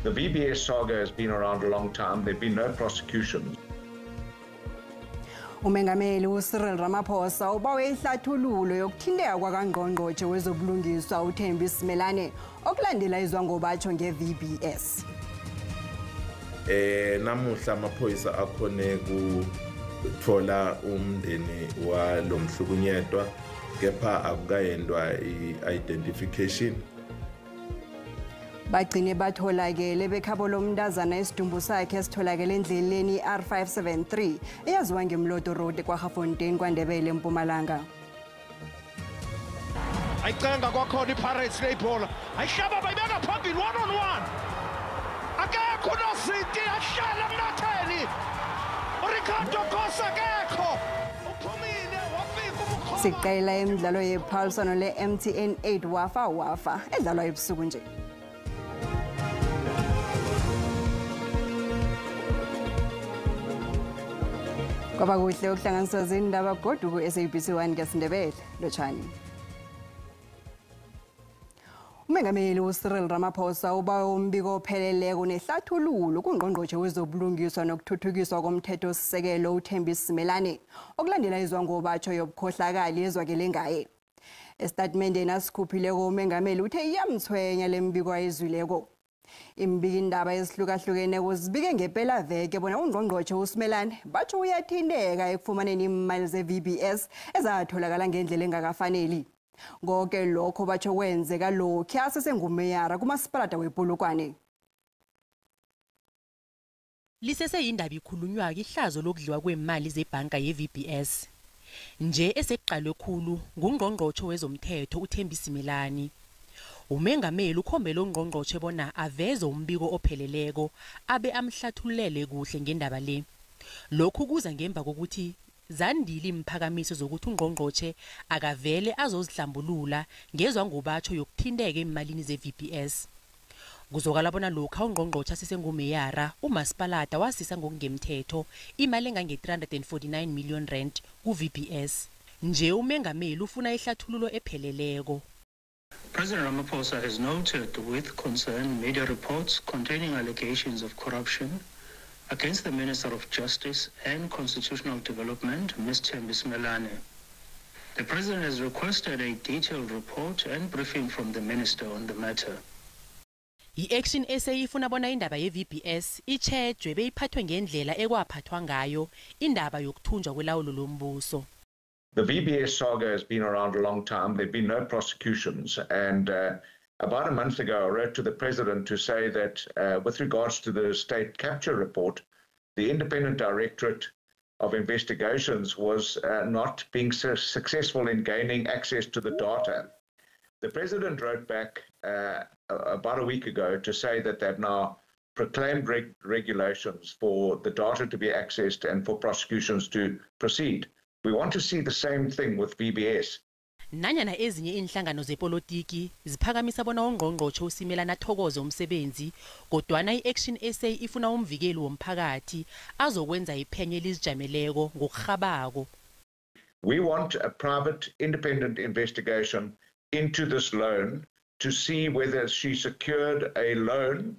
The VBS saga has been around a long time. There have been no prosecutions. Umengameli uCyril Ramaphosa ubawe ihlathululo yokuthinteka kwakangqongqotjhe wezobulungiswa uThembi Simelane okulandela izwangobatjho nge-VBS. Namuhla amaphoyisa akhone kuthola umndeni walomhlukunyetwa, kepha akukayendwa i-identification. Bagcine batholakele bekhabo lomntazana isidumbu sakhe esitholakele endleleni i-R573 eyaziwa ngeMloto Road kwaGafontein kwaNdebele eMpumalanga. Ayicenga kwakhona iPirates le ibhola, ayihlaba bayibeka phambili 1-on-1. Akekho uNozinti, ahlala emnatheni. uRicardo Goss akekho. Uphumile wafika ubukhoma. Siqela imidlalo yephaliswano le-MTN 8 Wafa Wafa edlalwa ebusuku nje. Kwaba kuhle ukuhlanganiswa zindaba godu ku-SABC 1 ngesiNdebele. Lotshani. Umengameli uCyril Ramaphosa ubawe umbiko opheleleko nehlathululo kungqongqotjhe wezobulungiswa nokuthuthukiswa komthethosisekelo uThembi Simelane okulandela izwangobatjho yobukhohlakali ezwakele ngaye. Esitatimendeni asikhuphileko umengameli uthe iyamthwenya lembiko ayizwileko. Imbikindaba ezihlukahlukeneko zibike ngepelaveke bona ungqongqotjhe uSimelane batho uyathinteka ekufumaneni imali ze-VBS ezatholakala ngendlela engakafaneli. Konke lokho batho kwenzeka lokhu asesengumeyara kumasipalata wePolokwane. Lisese yindaba ikhulunywako ihlazo lokudliwa kwemali zebhanka ye-VBS. Nje esekuqalwe khulu ngungqongqotjhe wezomthetho uThembi Simelane. Umengameli ukhombele ungqongqotjhe bona aveze umbiko opheleleko abe amhlathululele kuhle ngendaba le. Lokhu kuza ngemva kokuthi zandile imphakamiso zokuthi ungqongqotjhe akavele azozihlambulula ngezwa ngobatsho yokuthinteka emalini ze-VBS. Kuzokala bona lokha ungqongqotjhe asesengumeyara umasipalata wasisa ngokungemthetho imali engange-349 million rand ku-VBS. Nje umengameli ufuna ihlathululo epheleleko. President Ramaphosa has noted with concern media reports containing allegations of corruption against the Minister of Justice and Constitutional Development, Ms. Thembi Simelane. The President has requested a detailed report and briefing from the Minister on the matter. I-Action SA ifuna bona indaba ye-VBS itjhejwe beyiphathwe ngendlela ekwaphathwa ngayo indaba yokuthunjwa kwelawulo lombuso. The VBS saga has been around a long time. There have been no prosecutions. And about a month ago, I wrote to the president to say that with regards to the state capture report, the Independent Directorate of Investigations was not being successful in gaining access to the data. The president wrote back about a week ago to say that they've now proclaimed regulations for the data to be accessed and for prosecutions to proceed. We want to see the same thing with VBS. Nanyana ezinye inhlangano zepolitiki ziphakamisa bona ungqongqotjhe uSimelane athokoze umsebenzi, kodwana i-Action SA ifuna umvikeli womphakathi azokwenza iphenyo elizijameleko ngokurhabako. We want a private independent investigation into this loan to see whether she secured a loan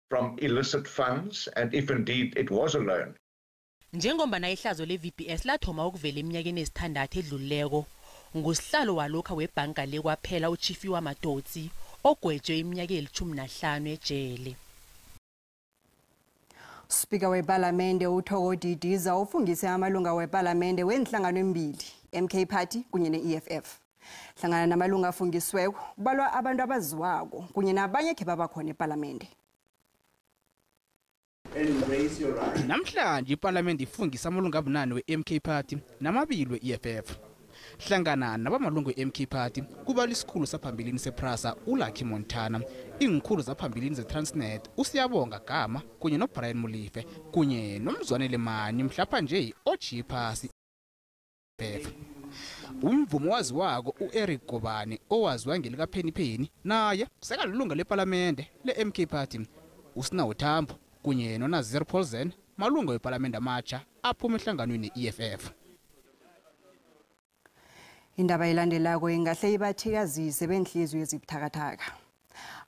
from illicit funds and if indeed it was a loan. Njengombana ihlazo le-VBS lathoma ukuvela eminyakeni esithandathu edlulileko, ngusihlalo walokha webhanka le kwaphela uTshifhiwa Matodzi ogwetjwe iminyaka eli-15 ejele. Speaker wePalamende uThoko Didiza ufungise amalunga wePalamende wenhlangano embili, MK Party kunye ne-EFF. Hlangana namalunga afungisiweko kubalwa abantu abaziwako kunye nabanye khe babakhona ePalamende. Namhlanje iPalamende ifungisa amalunga abunane we-MK Party namabili we-EFF. Hlangana nabamalungu we-MK Party kubalwa isikhulu saphambilini sePrasa uLucky Montana, iinkhulu zaphambilini zeTransnet uSiyabonga Gama kunye noBrian Molefe kunye noMzwanele Manyi mhlapha nje ojiye phasi EFF. Umvumo waziwako u-Eric Gobane owaziwa ngelikaPhenipeni naye sekalilunga lePalamende le-MK Party. uSinawo Thambo kunye noNazir Paulsen malunga wePalamende amatsha aphuma ehlanganweni ne-EFF. Indaba elandelako ingahle ibathikazise benhliziyo ezibuthakathaka.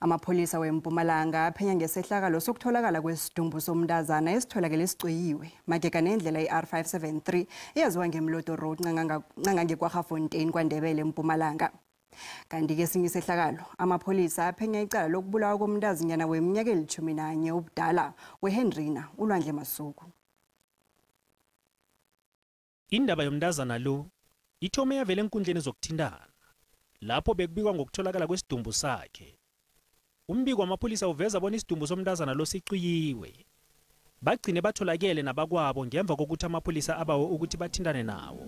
Amapholisa weMpumalanga aphenya ngesehlakalo sokutholakala kwesidumbu somntazana esitholakele sicwiyiwe magega nendlela i-R573 eyaziwa ngeMloto Road ncangange-Kwaggafontein kwaNdebele eMpumalanga. Kanti kesinye isehlakalo amapholisa aphenya icala lokubulawa komntazinyana weminyaka eli-11 ubudala weHenrina uLwandle Masuku. Indaba yomntazana lo ithome yavela enkundleni zokuthintana lapho bekubikwa ngokutholakala kwesidumbu sakhe. Umbiko wamapholisa uveza bona isidumbu somntazana lo sicwiyiwe. Bagcine batholakele nabakwabo ngemva kokuthi amapholisa abawo ukuthi bathintane nawo.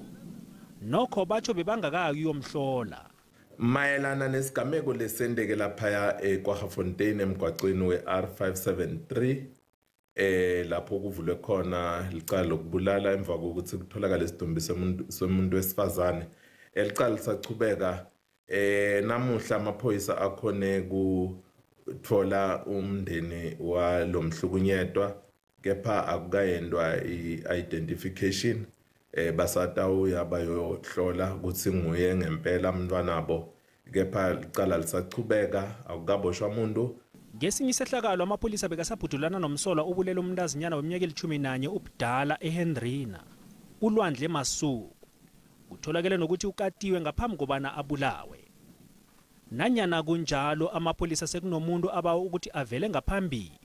Nokho batsho bebangakayi uyomhlola. Mayelana nesigameko lesendeke laphaya eKwaggafontein emgwaqweni we-R573 lapho kuvulwe khona licala lokubulala emva kokuthi kutholakala isidumbu somuntu wesifazane. Elicala lisachubeka. Namuhla amaphoyisa akhone kuthola umndeni walomhlukunyetwa kepha akukayendwa i-identification. Basatawuya bayohlola ukuthi nguye ngempela umntwanabo kepha licala lisachubeka, akukaboshwa umuntu. Ngesinye isehlakalo amapholisa bekasabhudulana nomsolwa ubulela umntazinyana weminyaka eli-11 ubudala eHenrina uLwandle Masuku. Kutholakele nokuthi ukatiwe ngaphambi kobana abulawe. Nanyana kunjalo amapholisa sekunomuntu abawo ukuthi avele ngaphambili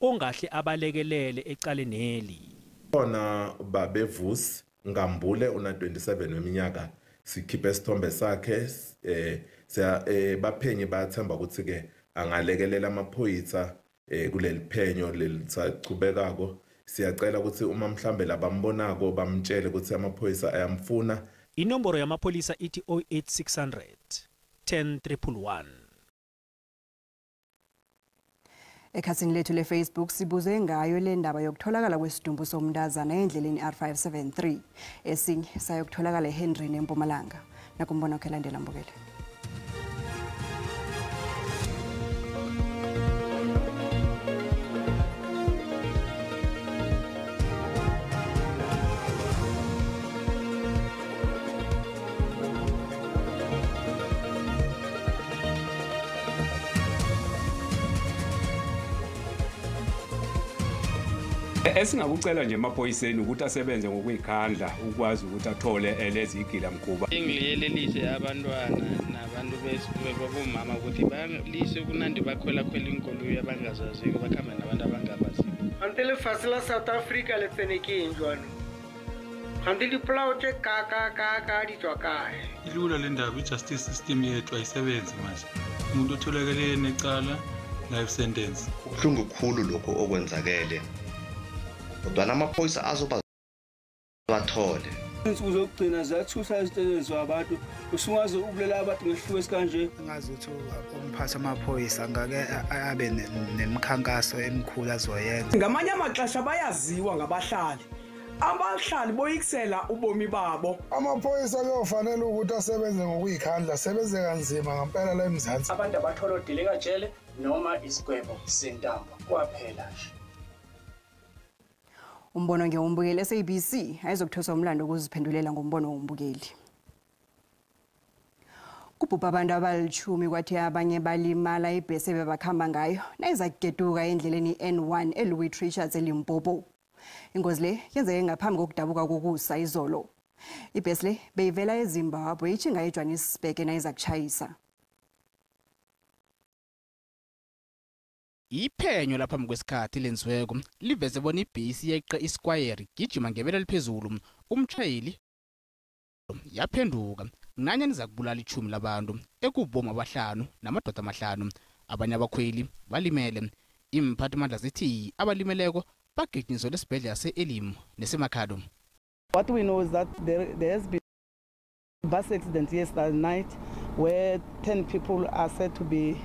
ongahle abalekelele ecaleneli. Khona babevusi Ngambule una 27 weminyaka, sikhiphe isithombe sakhe. Baphenyi bayathemba ukuthi ke angalekelela amaphoyisa kuleli phenyo lelisachubekako. Siyacela ukuthi uma mhlambe labambonako bamtshele ukuthi amaphoyisa ayamfuna. Inomboro yamapholisa ithi 08600 10111. Ekhasini lethu le-Facebook sibuze ngayo le ndaba yokutholakala kwesidumbu somntazana endleleni R573 esinye sayokutholakala eHenrina eMpumalanga. Nakumbona wakhe landela mbukele. Esingakucela nje emaphoyiseni ukuthi asebenze ngokuyikhandla ukwazi ukuthi athole lezi igilamkhuba. Ngiliyelelise abantwana nabantu bobomama ukuthi balise ukunandi bakhwela khwela iinkoloyi abangazaziko bakhambe nabantu abangabaziko. Kanti lefatshe la South Africa le tsene ke eng jwanong? Kanti dipolao tse ka di tswa kae? Ilula le ndaba, i-justice system yethu ayisebenzi manje. Umuntu otholakele necala, life sentence. Kubuhlungu kukhulu lokho okwenzakele. Kodwa amaphoyisa azoba bathole. Insuku zokugcina ziyathusa izinto abantu, usungaze ukulela abantu ngesihluku esikanje. Ngazi ukuthi umphathi wamaphoyisa ngake abe nemikhankaso emikhulu azoyenza. Ngamanye amaxesha bayaziwa ngabahlali. Abahlali boyikisela ubomi babo. Amaphoyisa kuyofanele ukuthi asebenze ngokuyikhandla, asebenze kanzima ngempela la eMzansi. Abantu abathola odilika jele noma isigwebo sentambo kwaphela nje. Umbono ngewombukeli SABC ayizokuthoswa umlando ukuziphendulela ngombono wombukeli. Kubhubha abantu abali-10 kwathi abanye balimala ibhesi bebakhamba ngayo nayizakugeduka endleleni i-N1 eLouis Richards eLimpopo. Ingozi le yenzeke ngaphambi kokudabuka kokusa izolo. Ibhesi le beyivela eZimbabwe itjhinga eJohannesburg nayizakuchayisa. Iphenyo laphambi kwesikhathi lenziweko liveze bona ibhesi yeqe isquare gijima ngebelo eliphezulu, umshayeli yaphenduka nanyana izakubulala 10 labantu ekuboma abahlanu namadoda amahlanu. Abanye abakhweli balimele. Imphathimandla zithi abalimeleko bagijinyiswe esibhedlela se-Elim neseMakhado. What we know is that there has been a bus accident yesterday night where 10 people are said to be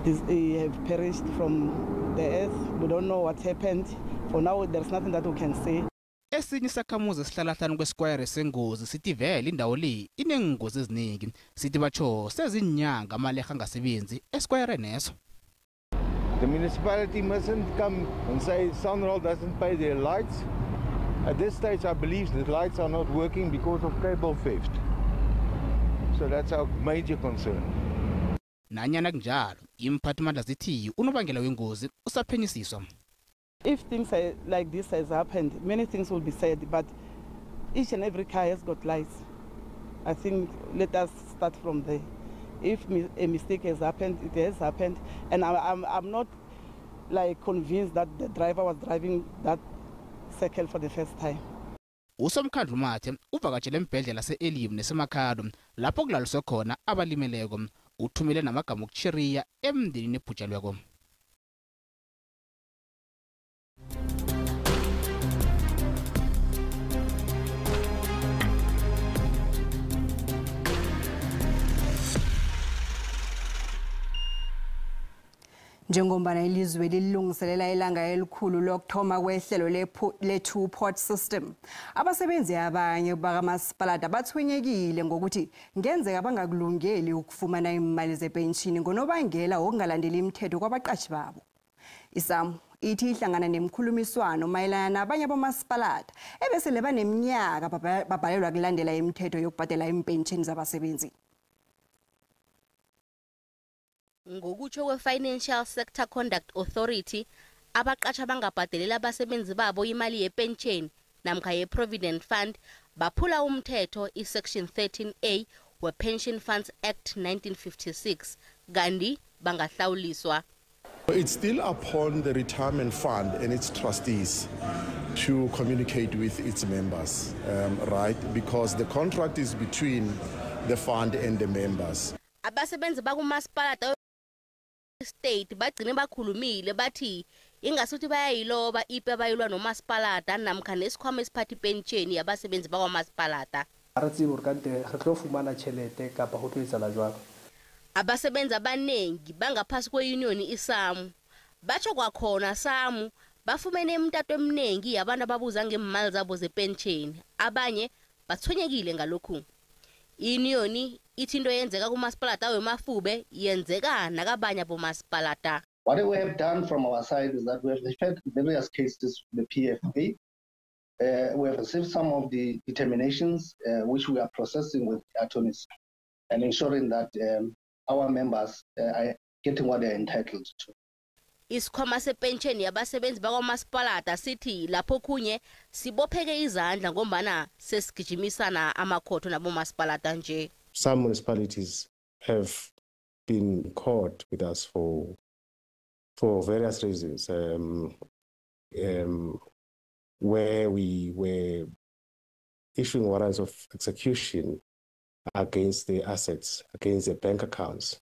have perished from the earth. We don't know what happened. For now, there's nothing that we can say. Esinye isakhamuzi esihlala hlanu kwesikwere sengozi sithi vele indawo le inengozi eziningi. Sithi batsho sezinyanga amaleha angasebenzi esikwere neso. The municipality mustn't come and say Sanral doesn't pay their lights. At this stage, I believe the lights are not working because of cable theft. So that's our major concern. Nanyana kunjalo, imphathimandla zithi unobangela wengozi usaphenyisiswa. If things like this has happened, many things will be said, but each and every car has got lights. I think let us start from there. If a mistake has happened, it has happened, and I'm not like convinced that the driver was driving that circle for the first time. Usomkhandlu Mathe uvakatshele embhedlela se-Elim neseMakhado lapho kulaliswe khona abalimeleko. Uthumele namagama okuchiriya emndenini ebhujelweko. Njengombana ilizwe lilungiselela ilanga elikhulu lokuthoma kwehlelo le-two port system, abasebenzi abanye bakamasipalata bathwenyekile ngokuthi ngenzeka bangakulungeli ukufumana imali zepentshini ngonobangela wokungalandeli imithetho kwabaqashi babo. ISAMWU ithi ihlangana nemkhulumiswano mayelana nabanye abomasipalata ebesele baneminyaka babhalelwa kulandela imithetho yokubhadela impentshini zabasebenzi. Ngokutsho kwe-Financial Sector Conduct Authority, abaqashi abangabhadelela abasebenzi babo imali yepentsheni namkha ye-Provident Fund baphula umthetho i-Section 13A we-Pension Funds Act 1956, kanti bangahlawuliswa. It's still upon the retirement fund and its trustees to communicate with its members, right? Because the contract is between the fund and the members. Abasebenzi bakumasipalata state bagcine bakhulumile bathi ingasuthi bayayiloba ipe abayilwa nomasipalata namkha nesikhwama esiphatha ipentsheni yabasebenzi bakwamasipalata. Re tsebe hore kante re tlo fumana tjhelete kapa ho tlo etsahala jwang. Abasebenzi abaningi bangaphasi kwe-union iSAMWU batsho kwakhona SAMWU bafumene imitato eminingi yabantu ababuza ngeemali zabo zepentsheni, abanye bathonyekile ngalokhu. I-union ithi into yenzeka kumasipalata weMafube yenzeka nakabanye abomasipalata. What we have done from our side is that we have referred various cases to the PFA. We have received some of the determinations which we are processing with the attorneys and ensuring that our members are getting what they are entitled to. Isikhwama sepentsheni yabasebenzi bakwamasipalata sithi lapho khunye sibopheke izandla ngombana sesigijimisana amakhotho nabomasipalata nje. Some municipalities have been caught with us for various reasons, where we were issuing warrants of execution against the assets, against the bank accounts.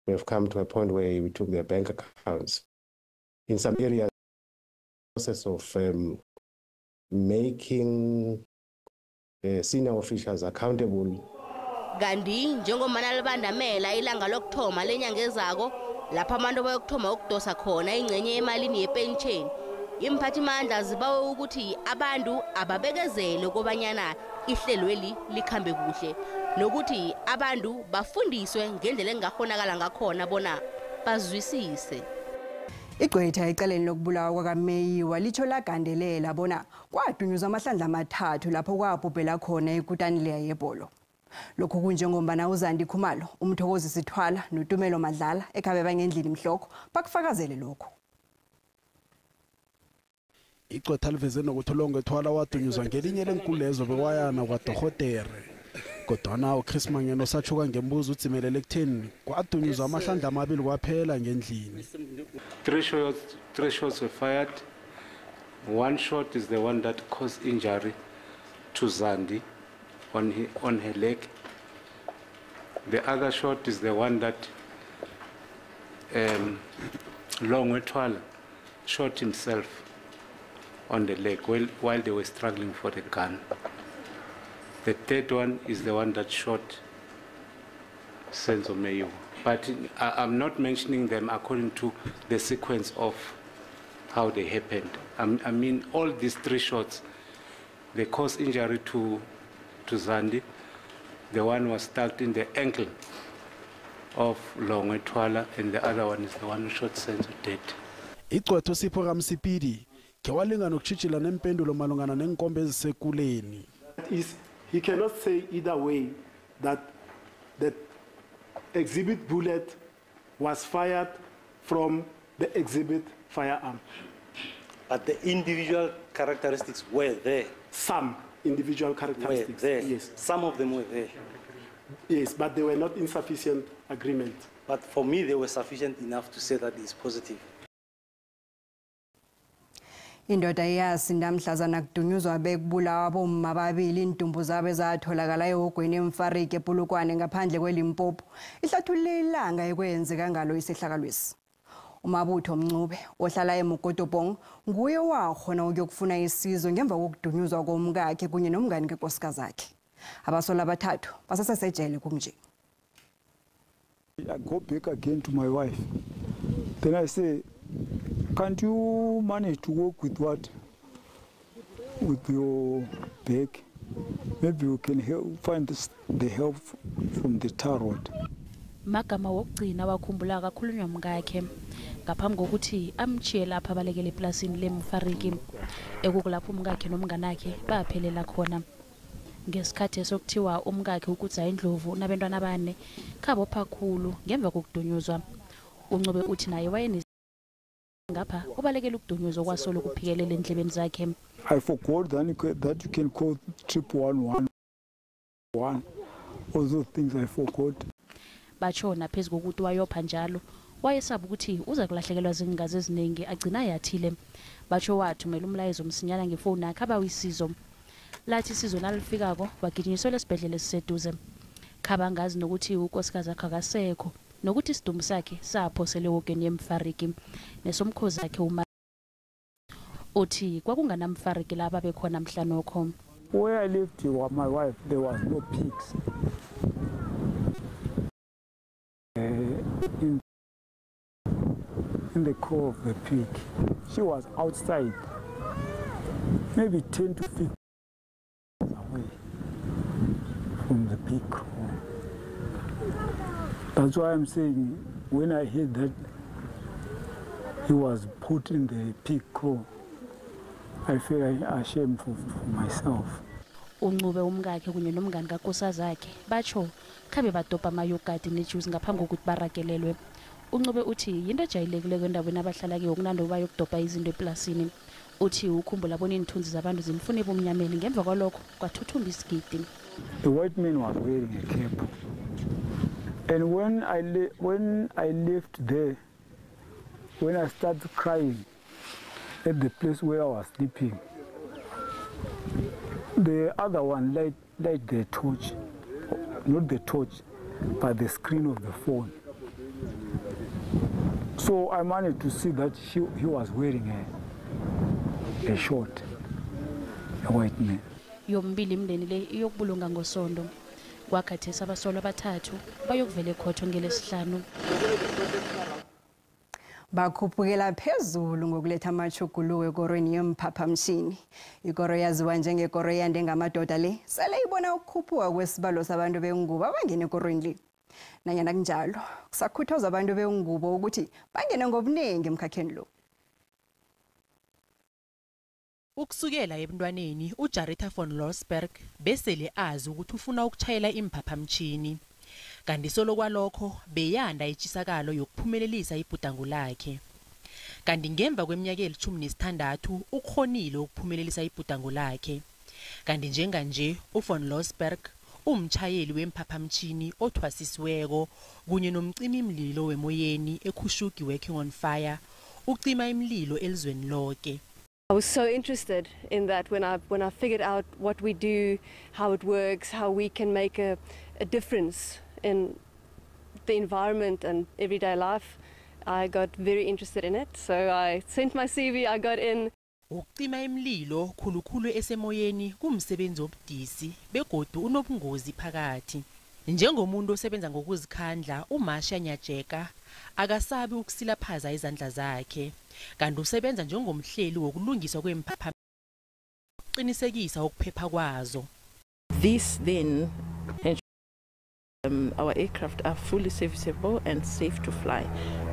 We have come to a point where we took their bank accounts. In some areas, the process of making senior officials accountable. Kanti njengomana libandamela ilanga lokuthoma lenyanga ezako lapha abantu bayokuthoma ukudosa khona ingcenye emalini yepentsheni, imphathimandla zibawe ukuthi abantu ababekezele kobanyana ihlelweli likhambe kuhle nokuthi abantu bafundiswe ngendlela engakghonakala ngakhona bona bazwisise. Igqwetha ecaleni lokubulawa kwakaMeyiwa litsho lagandelela bona kwadunyuzwa amahlandla amathathu lapho kwabhubhela khona ikutani leya yebholo. Lokhu kunjengombana uZandi Khumalo, uMthokozisi Thwala noTumelo Madlala ekhabe bangendlini mhlokho bakufakazele lokho. Igqwetha liveze nokuthi uLongwe Thwala wadunyuzwa ngelinye lenkulezo bekwayana kwadorhotere. Kodwana uChris Mangeno satshuka ngembuzo udzimelele ekutheni kwadunyuzwa amahlandla amabili kwaphela ngendlini. Three shots were fired. One shot is the one that caused injury to Zandi on her leg. The other shot is the one that Longwe Twala shot himself on the leg while they were struggling for the gun. The third one is the one that shot Senzo Meyiwa. But I'm not mentioning them according to the sequence of how they happened. I mean, all these three shots, they caused injury to Zandi. The one was stuck in the ankle of Longwe Twala, and the other one is the one who shot Senzo dead. Igqwetha Sipho Ramsipidi kewalinga nokutshitshila nempendulo malungana neenkomba ezisekuleni. Is he cannot say either way that the exhibit bullet was fired from the exhibit firearm. But the individual characteristics were there. Some individual characteristics. Were there. Yes. Some of them were there. Yes, but they were not in sufficient agreement. But for me, they were sufficient enough to say that it's positive. Indoda iyasinda mhlazana kudunyuzwa bekubulawa abomma ababili iindumbu zabo ezatholakala ehogweni eMfariki ePolokwane ngaphandle kweLimpopo ihlathulule ilanga ekwenzeka ngalo isehlakalwesi. Umabutho Mncube ohlala eMokotopong nguye wakhona ukuyokufuna isizo ngemva kokudunyuzwa komkakhe kunye nomngani kenkosikazi yakhe. Abasolwa abathathu basasesejele kunje. I go back again to my wife. Then I say, can't you manage to work with what? With your back? Maybe you can help, find the help from the tarot. Magama wokugcina wakhumbula kakhulunywa mkakhe ngaphambi kokuthi amchiye lapha abalekele eplasini leMfariki ekukulapho umkakhe nomnganakhe baphelela khona. Ngesikhathi esokuthiwa umkakhe ukudza indlovu nabantwana abane khabopha kakhulu ngemva kokudunyuzwa. UNcube uthi naye wayene ngapha ubalekela ukudunyuzwa kwasolo kuphikelela endlebeni zakhe. I forgot that you can call 1111. All those things I forgot. Batshona phezu kokuthi wayopha njalo wayesaba ukuthi uza kulahlekelwa zingazi eziningi agcina yathile. Batsho wathumela umlayezo msinyana ngefoni yakhe abawisizo. Lathi isizo nalifikako wagijinyiselwa esibhedlela esiseduze. Khabangazi nokuthi unkosikazi wakhe akasekho nokuthi isidumbu sakhe saphosele ehogweni yeMfariki nesomkhozi wakhe uma uthi kwakunganamfariki laba bekhona mhlanokho. Where I lived with my wife there was no pigs. In the core of the pig. She was outside, maybe 10 to 15 away from the pig kraal. That's why I'm saying when I heard that he was put in the pig kraal, I feel ashamed for myself. UNcube umkakhe kunye nomngani kankosazakhe batsho khabe badobha amayogadi nejuice ngaphambi kokuthi barakelelwe. UNcube uthi yinto ejayelekileko endaweni abahlala kiyo kunando bayokudobha izinto eplasini. Uthi ukhumbula bona iinthunzi zabantu zimfuna ebumnyameni ngemva kwalokho kwathuthumba isigidi. The white man was wearing a cap. And when I left there, when I started crying at the place where I was sleeping, the other one light the torch, not the torch, but the screen of the phone. So I managed to see that he was wearing a short, a white man. Yombili imndeni le iyokubulunga ngosondo. Kwakhathesi abasolwa abathathu bayokuvela ekhotho ngelesihlanu. Bakhuphukela phezulu ngokuletha amachuguluko ekorweni yemphaphamshini. Ikoro yaziwa njengekoro eyande ngamadoda le sele ibona ukukhuphuka kwesibalo sabantu bengubo abangena ekorweni le. Nanyana kunjalo, kusakhuthazwa abantu bengubo ukuthi bangene ngobuningi emkhakheni lo. Ukusukela ebuntwaneni uJarita von Losberg besele azi ukuthi ufuna ukuchayela imphaphamshini. Kanti solo kwalokho beyanda itshisakalo yokuphumelelisa ibhudango lakhe. Kanti ngemva kweminyaka eli-16 ukhonile ukuphumelelisa ibhudango lakhe. Kanti njenganje uVon Losberg umchayeli wemphaphamshini othwasisiweko kunye nomcimi mlilo wemoyeni eKhushugi Working on Fire ucima imililo elizweni lonke. I was so interested in that when I figured out what we do, how it works, how we can make a difference in the environment and everyday life. I got very interested in it, so I sent my CV, I got in. Ukucima imililo khulukhulu esemoyeni kumsebenzi obudisi begodu unobungozi phakathi. Njengomuntu osebenza ngokuzikhandla uMasha Nyajeka akasabi ukusilaphaza izandla zakhe kanti usebenza njengomhleli wokulungiswa kwemphapha qinisekisa ukuphepha kwazo. This then our aircraft are fully serviceable and safe to fly,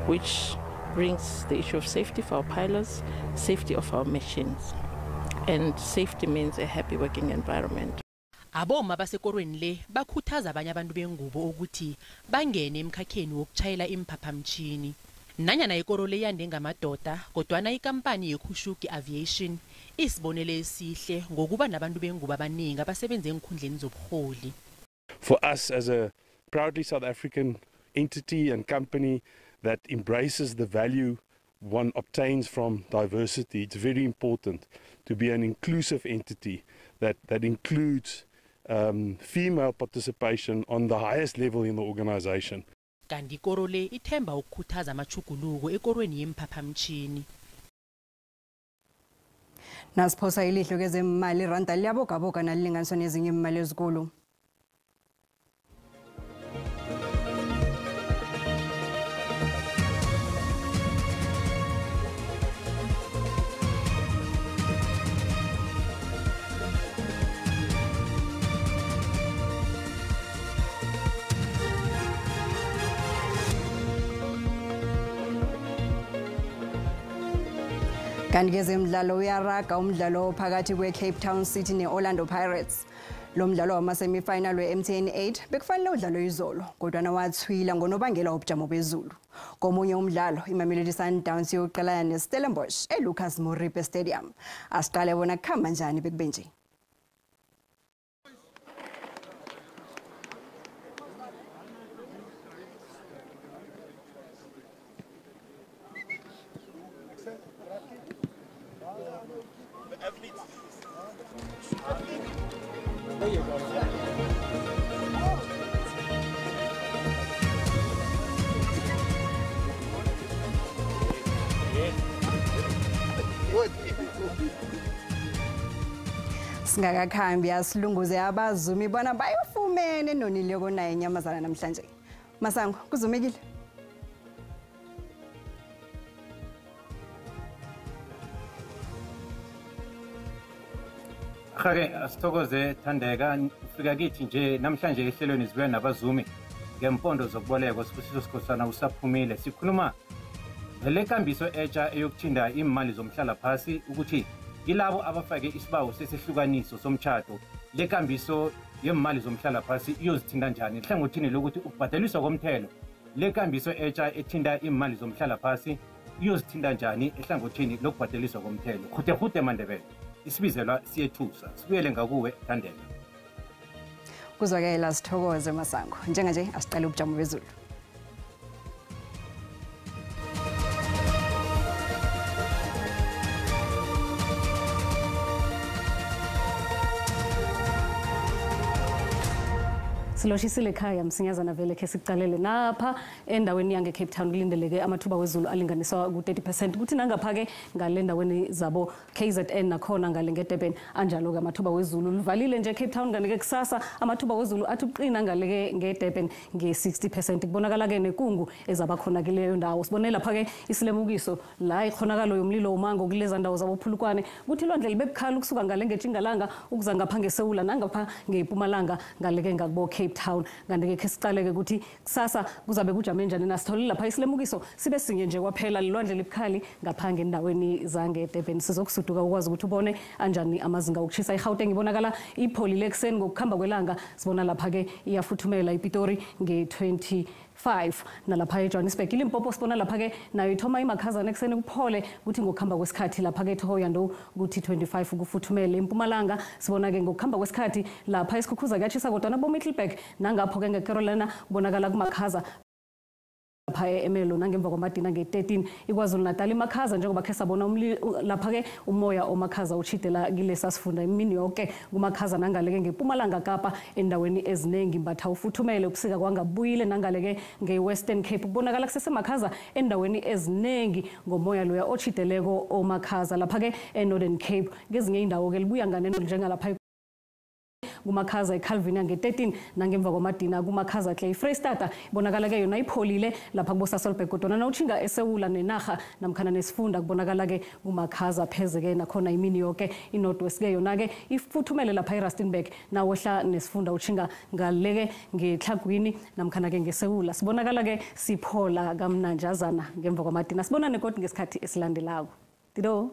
which brings the issue of safety for our pilots, safety of our machines, and safety means a happy working environment. Aboma basekorweni le bakhuthaza abanye abantu bengubo ukuthi bangene emkhakheni wokuchayela imphaphamtshini. Nanyana ikoro le yande ngamadoda, kodwana ikampani yeKhushuki Aviation isibonele esihle ngokuba nabantu bengubo abaningi abasebenza enkhundleni zobuholi. For us as a proudly South African entity and company that embraces the value one obtains from diversity, it's very important to be an inclusive entity that includes female participation on the highest level in the organization. Kanti ikoro le ithemba ukukhuthaza amachuguluko ekorweni yemphaphamtshini. Nasiphosa ilihlo kezemali, iranda liyabogaboga nalilinganiswa nezinye imali ezikulu. Kanti kezemidlalo uyaraga umdlalo phakathi kwe-Cape Town City ne-Orlando Pirates. Lo mdlalo wama-semifinal we-MTN 8 bekufanele udlalwe izolo, kodwana wathwila ngonobangela wobujamo bezulu. Komunye umdlalo, iMamelodi Sundowns iyoqalana ne-Stellenbosch e-Lucas Moripe Stadium. Asiqale bona kukhamba njani bekube nje. Singakakhambi asilunguze abazumi bona bayofumene nonileko naye inyamazana namhlanje. Masango, kuzumekile. Khake asithokoze Thandeka, ufika kithi nje namhlanje ehlelweni zibuya nabazumi ngempondo zokubolekwa. Sibusiso Sikhosana usaphumile. Sikhuluma ngale kambiso etsha eyokuthinda imali zomhlala phasi, ukuthi kilabo abafake isibawo sesihlukaniso somtshato, le kambiso yemali zomhlala phasi iyozithinda njani ehlangothini lokuthi ukubhadeliswa komthelo. Le kambiso etsha ethinda imali zomhlala phasi iyozithinda njani ehlangothini lokubhadeliswa komthelo. Khude Mandebele, isibizelwa siyethusa. Sibuyele ngakuwe Thandeka. Kuzwakela, sithokoze Masango. Njenganje asiqale ubujamo bezulu. Siloshisile ekhaya msinyazana vele khe sikucalele napha endaweni yange Cape Town kulindeleke amathuba wezulu alinganiswa ku-30%, kuthi nangapha-ke ngale ndaweni zabo KZN nakhona ngale ngeDurban anjalo-ke amathuba wezulu livalile nje Cape Town. Kanti-ke kusasa amathuba wezulu athi uqina ngale-ke ngeDurban nge-60%. Kubonakala-ke nekungu ezabakhona kileyo ndawo. Sibone lapha-ke isilemukiso la ikhonakalo yomlilo womango kuleza ndawo zabophulukwane, kuthi ilwandle libe bukhali ukusuka ngale ngetjingalanga ukuza ngapha ngesewula nangapha ngepumalanga ngale-ke ngakubo Cape Town. Kanti-ke khe siqaleke ukuthi kusasa kuzabe kujame njani. Nasitholile lapha isilemukiso sibe sinye nje kwaphela, lilwandle libukhali ngapha ngendaweni zangeDurban. Sizokusuduka ukwazi ukuthi ubone anjani amazinga okushisa. iGauteng ibonakala ipholile ekuseni, ngokukhamba kwelanga sibona lapha-ke iyafuthumela iPitori nge-25, nalapha eJohannesburg. iLimpopo sibona lapha-ke nayo ithoma imakhazana ekuseni kuphole, kuthi ngokuhamba kwesikhathi lapha-ke eThohoyandou kuthi 25 kufuthumele. Impumalanga sibona-ke ngokuhamba kwesikhathi lapha esikhukhuza kuyatshisa, kodwana boMiddelburg nangapho-ke ngeCarolina kubonakala kumakhaza lapha eMelo nangemva kwamadina nge-13. iKwaZulu Natal imakhaza njengoba khe sabona lapha-ke umoya omakhaza uchidela kilesa sifunda imini yonke kumakhaza. Nangaleke ngePumalanga Kapa endaweni eziningi mbatha ufuthumele, ubusika kwangabuyile. Nangaleke nge-Western Cape kubonakala kusesemakhaza endaweni eziningi ngomoya loya ochideleko omakhaza. Lapha-ke e-Northern Cape ngezinye indawo-ke libuya nganeno njengalapha kumakhaza eCalvinia nge-13 nangemva kwamadina kumakhaza hle. iFreystata ibonakala-ke yona ipholile lapha kuboSasolburg, kodwana nawutjhinga esewula nenarha namkhana nesifunda kubonakala-ke kumakhaza pheze-ke nakhona imini yoke. iNorth West-ke yona-ke ifuthumele lapha eRustenburg, nawehla nesifunda utjhinga ngaleke ngetlhagwini namkhana-ke ngesewula sibonakala-ke siphola kamnanjazana ngemva kwamadina. Sibonane kodwa ngesikhathi esilandelako. Dido.